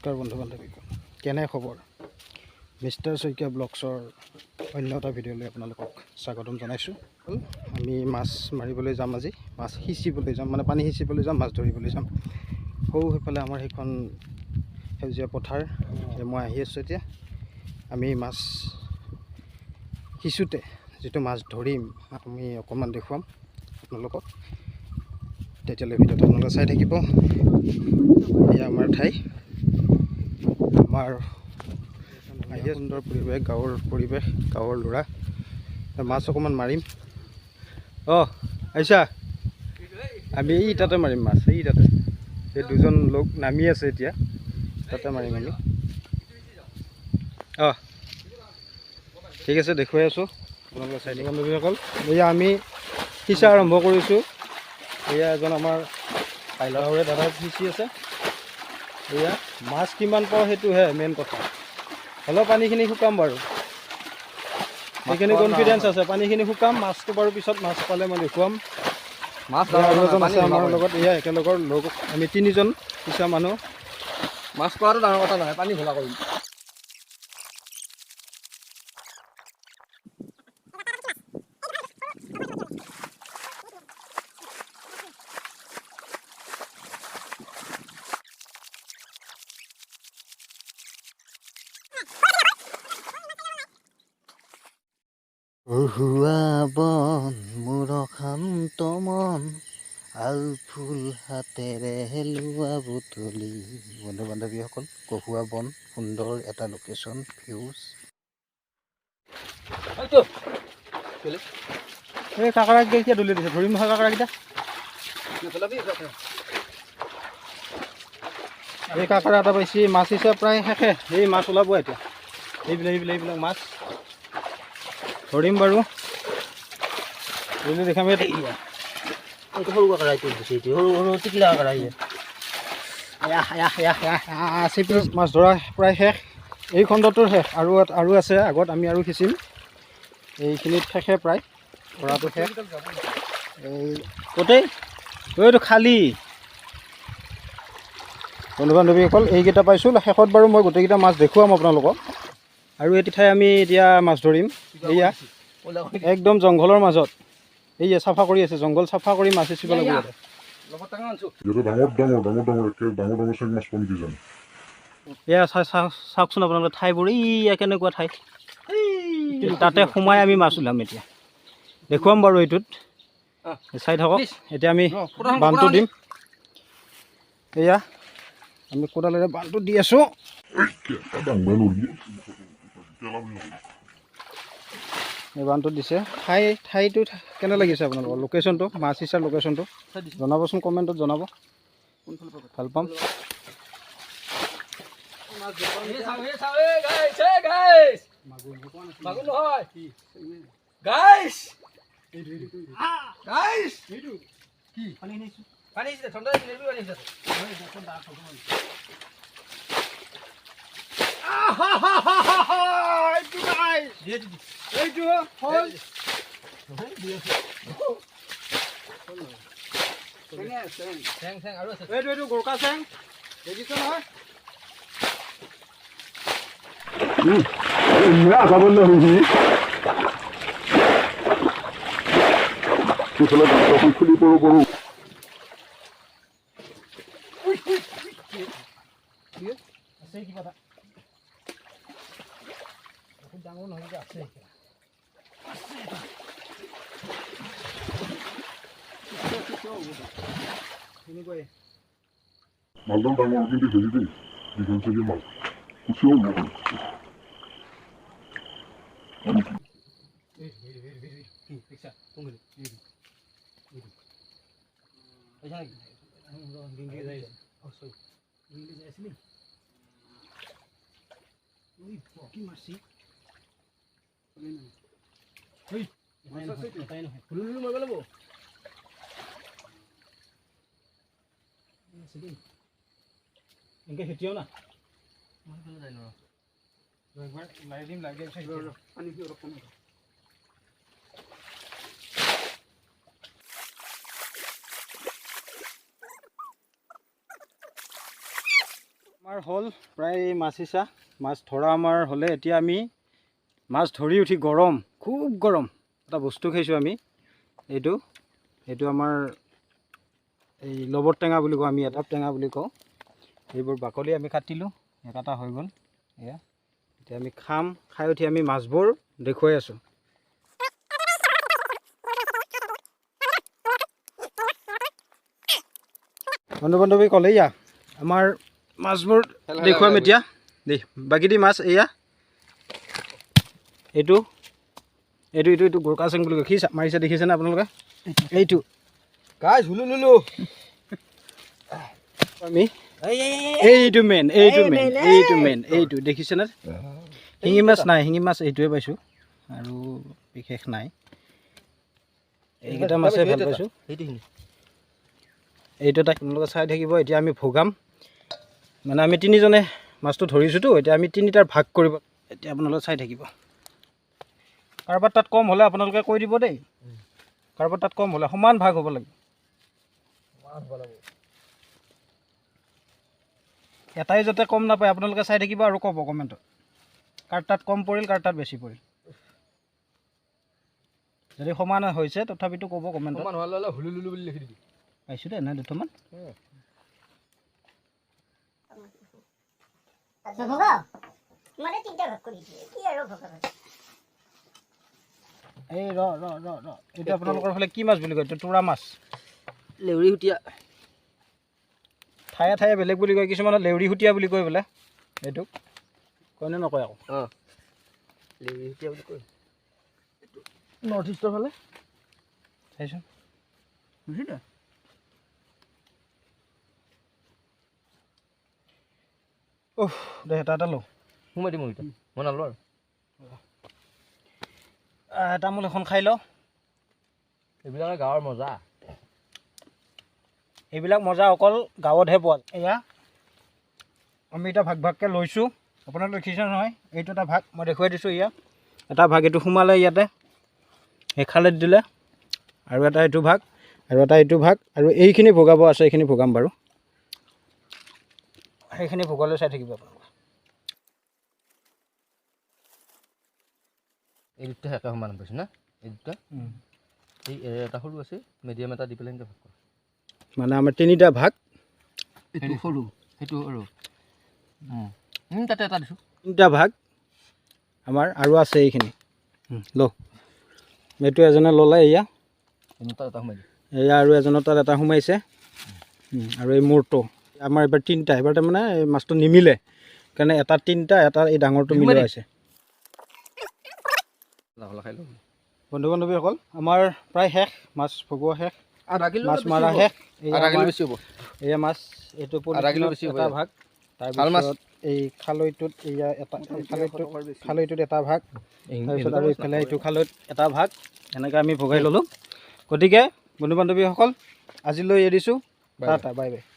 নমস্কাৰ বন্ধু বান্ধৱীসকল, কেনে খবৰ? মিষ্টাৰ শইকীয়া ব্লগছৰ অন্য এটা ভিডিঅ'লৈ আপোনালোকক স্বাগতম জনাইছোঁ। আমি মাছ মাৰিবলৈ যাম আজি, মাছ সিঁচিবলৈ যাম, মানে পানী সিঁচিবলৈ যাম, মাছ ধৰিবলৈ যাম। সৌ সেইফালে আমাৰ সেইখন সেউজীয়া পথাৰ, মই আহি আছোঁ এতিয়া। আমি মাছ সিঁচোতে যিটো মাছ ধৰিম আমি অকণমান দেখুৱাম আপোনালোকক। তেতিয়ালৈ ভিডিঅ'টো আপোনালোকে চাই থাকিব। এয়া আমাৰ ঠাই, আমাৰ আহি সুন্দৰ পৰিৱেশ, গাঁৱৰ পৰিৱেশ, গাঁৱৰ ল'ৰা। মাছ অকণমান মাৰিম। অঁ আহিছা, আমি এই তাতে মাৰিম মাছ, এই তাতে এই দুজন লোক নামি আছে এতিয়া, তাতে মাৰিম আমি। অঁ ঠিক আছে, দেখুৱাই আছোঁ আপোনালোকে চাই থাকিব। বান্ধৱীসকল, এয়া আমি সিঁচা আৰম্ভ কৰিছোঁ। এয়া এজন আমাৰ গাঁৱৰে দাদা সিঁচি আছে। এয়া মাছ কিমান পাওঁ সেইটোহে মেইন কথা। হ'লেও পানীখিনি শুকাম বাৰু, সেইখিনি কনফিডেঞ্চ আছে। পানীখিনি শুকাম, মাছটো বাৰু পিছত মাছ পালে মই দেখুৱাম। মাছ আৰু এজন আছে আমাৰ লগত, এয়া একেলগৰ লগ, আমি তিনিজন সিঁচা মানুহ। মাছ পোৱাটো ডাঙৰ কথা নহয়, পানী ঘোলা কৰিম। কহুৱা বন মোৰ শান্ত মন, আল ফুল হাতেৰে লোৱা বুটলি। বন্ধু বান্ধৱীসকল, কহুৱা বন সুন্দৰ এটা লোকেশ্যন, ভিউজ। এই কাঁকড়াকেইটা কিয় দলিয়াই দিছে? ধৰিম নহয় কাঁকড়াকেইটা। এই কাঁকড়া এটা পাইছি, মাছ সিঁচা প্ৰায় শেষে। এই মাছ ওলাব এতিয়া, এইবিলাক এইবিলাক এইবিলাক মাছ ধৰিম বাৰু। দেখাম এইটো সৰু কাঁকড়া, এইটো দিছে, এইটো সৰু সৰু টিকলা কাঁকড়া। মাছ ধৰা প্ৰায় শেষ, এই খণ্ডটোৰ শেষ। আৰু আৰু আছে আগত, আমি আৰু সিঁচিম। এইখিনিত শেষে প্ৰায়, ধৰাটো শেষ। এই গোটেই এইটো খালী। বন্ধু বান্ধৱীসকল, এইকেইটা পাইছোঁ। শেষত বাৰু মই গোটেইকেইটা মাছ দেখুৱাম আপোনালোকক। আৰু এইটো ঠাই আমি এতিয়া মাছ ধৰিম। এইয়া একদম জংঘলৰ মাজত, এইয়া চাফা কৰি আছে, জংঘল চাফা কৰি মাছ সিঁচিব লাগিব। এয়া চাওকচোন আপোনালোকে ঠাইবোৰ, এইয়া কেনেকুৱা ঠাই, তাতে সোমাই আমি মাছ ওলাম এতিয়া। দেখুৱাম বাৰু এইটোত, চাই থাকক। এতিয়া আমি বানটো দিম। এয়া আমি কোদালেৰে বানটো দি আছোঁ। এই বানটো দিছে। ঠাইটো কেনে লাগিছে আপোনালোকৰ? লোকেশ্যনটো, মাছ সিঁচাৰ লোকেশ্যনটো জনাবচোন, কমেণ্টত জনাব, ভাল পাম। এইটো এইটো গোৰ্খা চেং, দেখিছে নহয়? খুলি পৰো পৰো। আছে কিবা এটা, বহুত ডাঙৰ নহয়, আছে। মালডাল ডাঙৰ কিন্তু হেৰি দেই, দীঘল চাগে মাল। এনেকৈ খেতিও না একবাৰ লাই দিম, লাই দিম। আমাৰ আমাৰ হ'ল প্ৰায় মাছ সিঁচা, মাছ ধৰা আমাৰ হ'লে। এতিয়া আমি মাছ ধৰি উঠি গৰম, খুব গৰম, এটা বস্তু খাইছোঁ আমি। এইটো এইটো আমাৰ এই লবৰ টেঙা বুলি কওঁ আমি, এটা টেঙা বুলি কওঁ। এইবোৰ বাকলি আমি কাটিলোঁ, কাটা হৈ গ'ল। এয়া এতিয়া আমি খাম, খাই উঠি আমি মাছবোৰ দেখুৱাই আছোঁ। বন্ধু বান্ধৱী ক'লে এয়া আমাৰ মাছবোৰ দেখুৱাম এতিয়া দেই। বাকী দি মাছ এয়া এইটো এইটো এইটো এইটো গোৰ্খা চেং বুলি কয়। কি মাৰিছে দেখিছেনে আপোনালোকে? এইটো আমি এইটো মেইন, এইটো মেইন, এইটো মেইন, এইটো দেখিছেনে? শিঙি মাছ নাই, শিঙি মাছ এইটোৱে পাইছোঁ আৰু বিশেষ নাই। এইকেইটা মাছে ভাল পাইছোঁ। এইটো এটা আপোনালোকে চাই থাকিব। এতিয়া আমি ভগাম, মানে আমি তিনিজনে মাছটো ধৰিছোঁতো, এতিয়া আমি তিনিটাৰ ভাগ কৰিব। এতিয়া আপোনালোকে চাই থাকিব। কাৰোবাৰ তাত কম হ'লে আপোনালোকে কৈ দিব দেই, কাৰোবাৰ তাত কম হ'লে সমান ভাগ হ'ব লাগিব। এটাই যাতে কম নাপায় আপোনালোকে চাই থাকিব আৰু ক'ব কমেণ্টত, কাৰ তাত কম পৰিল, কাৰ তাত বেছি পৰিল। যদি সমান হৈছে তথাপিতো ক'ব কমেণ্টত। পাইছোঁ দেই নাই দুটামান। এই ৰ ৰ ৰ ৰ, এইটো আপোনালোকৰ ফালে কি মাছ বুলি কয়? এইটো তোৰা মাছ, লেউৰী সুতীয়া। ঠায়ে ঠায়ে বেলেগ বুলি কয়, কিছুমানত লেউৰী সুতীয়া বুলি কয় বোলে। এইটোক কয়নে নকয় আকৌ? অঁ, লেউৰী সুতীয়া বুলি কয় নৰ্থ ইষ্টৰ ফালে। চাইছোন বুজিলে। উফ দে এটা এটা লওঁ, সোমাই দিম এতিয়া, মই নলওঁ আৰু। তামোল এখন খাই লওঁ। এইবিলাকে গাঁৱৰ মজা, এইবিলাক মজা অকল গাঁৱতহে পোৱা যায়। এয়া আমি এতিয়া ভাগ ভাগকৈ লৈছোঁ, আপোনালোকে দেখিছে নহয়। এইটো এটা ভাগ মই দেখুৱাই দিছোঁ। এয়া এটা ভাগ এইটো সোমালে ইয়াতে সেই খালেত দিলে, আৰু এটা এইটো ভাগ, আৰু এটা এইটো ভাগ, আৰু এইখিনি ভগাব আছে, এইখিনি ভগাম বাৰু। সেইখিনি ভগালৈ চাই থাকিব আপোনালোকে। এই দুটা একে সমান পাইছোঁ না, এই দুটা। এই এটা সৰু আছে, মিডিয়াম এটা দি পেলাই এনেকৈ ভাগ কৰা। মানে আমাৰ তিনিটা ভাগ, এইটো সৰু, সেইটো সৰু, তাতে এটা দিছোঁ। তিনিটা ভাগ আমাৰ আৰু আছে এইখিনি। ল, এইটো এজনে ল'লে, এয়া এয়া আৰু এজনৰ তাত এটা সোমাইছে, আৰু এই মূৰটো আমাৰ এইবাৰ তিনিটা। এইবাৰ তাৰমানে এই মাছটো নিমিলে কাৰণে এটা তিনিটা, এটা এই ডাঙৰটো মিলোৱা হৈছে। বন্ধু বান্ধৱীসকল, আমাৰ প্ৰায় শেষ, মাছ ভগোৱা শেষ, মাছ মাৰা শেষ। এয়া মাছ, এইটো এটা ভাগ, তাৰপিছত এই খালৈটোত এয়া এটা, খালৈটোত এটা ভাগ, তাৰপিছত আৰু এইফালে এইটো খালৈত এটা ভাগ, এনেকৈ আমি ভগাই ল'লোঁ। গতিকে বন্ধু বান্ধৱীসকল, আজিলৈ এৰিছোঁ। Tata, bye bye.